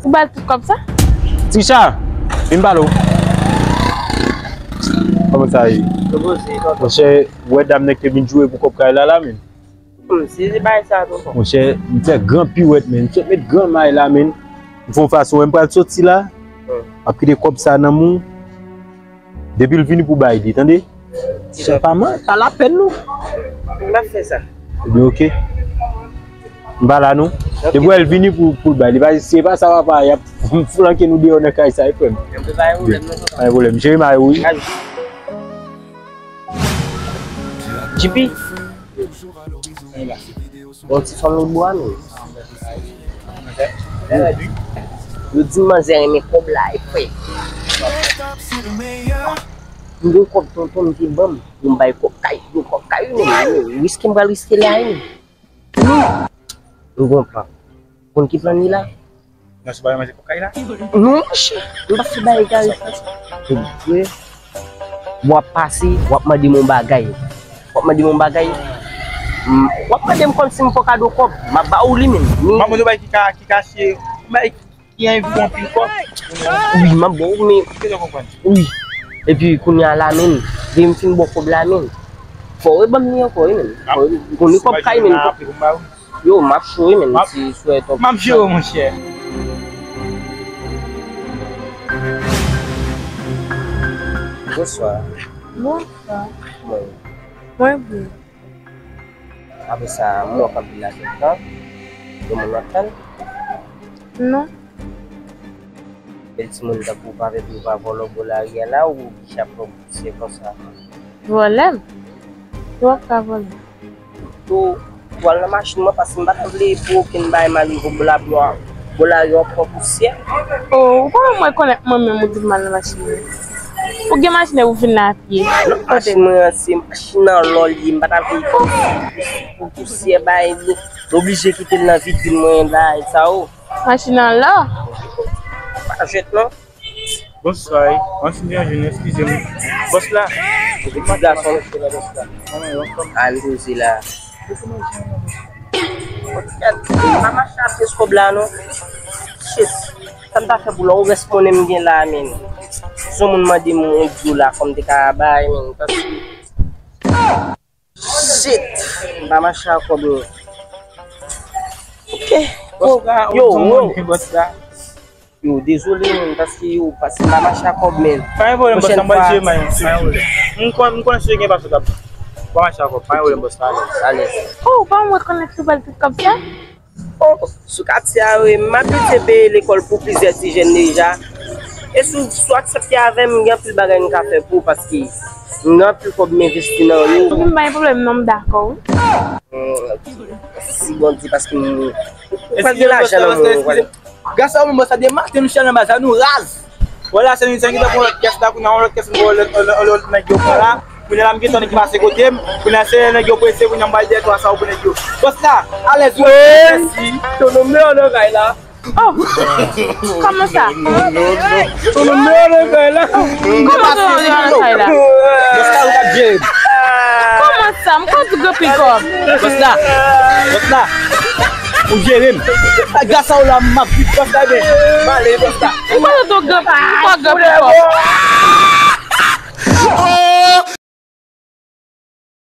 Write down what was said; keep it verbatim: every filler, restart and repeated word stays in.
Ou ba l tout kòb sa? Trisha, vin pale w. Kòman sa ye? Monchè, ou wè dam nan ki te vin joure pou kòb kay la la, menm? Hmm, sezi bagay sa tonton. Monchè, m fè gran piwèt, menm. M sot met gran may la, menm. M fè yon fason, wè m pral soti la. Hmm. M ap kite kòb sa nan men w. Depi l vini pou bay li, tande? Sa pa mal, pa lapèn non. M ap fè sa. Ebyen, oke. M pa la non. Depi w wè l vini pou, pou l bay li, pa, se pa sa papa, y ap flanke nou deyò nan kay sa, wi, frè m. Pa gen pwoblèm, jere may ou, wi. J P. Bon, ti fanm lòt bò a, men. Yo di manzè renmen kòb la, e frè. M gen kòb tonton m te ban m, pou m bay kòb kay, yon kòb kay, men, men, riske m pral riske la, men. M gen yon plan. Konn ki plan li la? Non, se pa manje pou kay la. Non, monchè, m pa fè bagay kay. Vre. W ap pase, w ap mande m yon bagay. W ap mande m yon bagay. M, w ap mande m kòmsi m fè w kado kòb. M ap ba ou li menm. M ap mande w bagay ki ka, ki kache, bagay ki anvi anpil kòb. Wi, m ap ba w, men. Ki jan w konprann? Wi. Epi kounye a la menm, depi m fin ba w kòb la menm, fò w reban m li ankò, wi menm. Fò w, ou konnen kòb kay menm. Yo, m ap cho wi, men si swè top. M ap jere w, monchè. Bonswa. Bonswa. Kòman w ye? Mwen byen. Apre sa, m wè w ap vin la tout tan. Gen moun w ap tann? Non. Bèl timoun tankou w pa vle pou yo pa vòlò bò lari a la, ou oblije ap pran pousyè konsa. Vòlè m? Ou ap ka vòlè m? Ou, ou al nan machin mwen paske m pa ta vle pou okenn bagay m al rive bò la, bò, bò lari a pran pousyè. Oh, ou pa wè mwen konèt mwen menm ou di m al nan machin mwen? Ou gen machin epi ou vin la a pye. Non, machin mwen an se machin an lò l ye, m pa ta vle pou pousyè bagay li. M oblije kite l nan vitrin mwen bagay sa o. Machin an lò? Pa jwèt non. Bonswa, wi. Mwen fin vin jwenn, eskize m. Bòs la. Ou ti gason. Al poze la. Pa mache ak pyès kòb la non. Shit. Sa m ta fè pou lò ou rès monnen m gen la, men. Si yon moun mande m yon dola, fò m te ka bay, men. Paske Shit! M pa mache ak kòb non. Ok. Bòs la, yo, ou di yo, mwen, bòs la. Yo, dezole, men, paske yo, paske m pa mache ak kòb, men. Pa gen pwoblèm, bòs la, m pral jere may, pa gen pwoblèm. M konn, m konn si gen pa sou tab. Pa mache ak kòb, pa gen pwoblèm, bòs la, alèz. Alèz. Oh, pa mwen konn ki bal tout kòb sa? Oh, sou katye a, wi. M abitye peye lekòl pou plizyè ti jèn deja. E si w, si w aksepte avè m, gen anpil bagay m ka fè pou w, paske m gen anpil kòb m envesti nan yo. M pa gen pwoblèm non, m dakò, wi. Hmm, ok. Mèsi Bondye, paske m, ou pa gen lajan nan men w, vwala. Gras a ou menm, bòs la, de maten misye al nan baz la, nou raz. Vwala, se nou, se nou ki t ap yon lòt kès la, kounye a yon lòt kès, yon lòt, yon lòt, yon lòt nèg yo pran la. Kounye a la, m gentan ki pase kote m. Kounye a, se nèg yo prese, kounye a, m pral dèyè twa sa yo pou nèg yo. Bòs la, alèz, wi, mèsi. Ton nonm deyò nan kay la. Oh! Kòman sa? Ton nonm deyò nan kay la. Kòman ton nonm deyò nan kay la? Bòs la, ou t ap jere m. Kòman sa? M konn di gen anpil kòb. Bòs la. Bòs la. Ou jere m. Gras a ou la, m ap viv bòs la, men. M ale, bòs la. Ou pa t tou gen, ou pa gen pil kòb.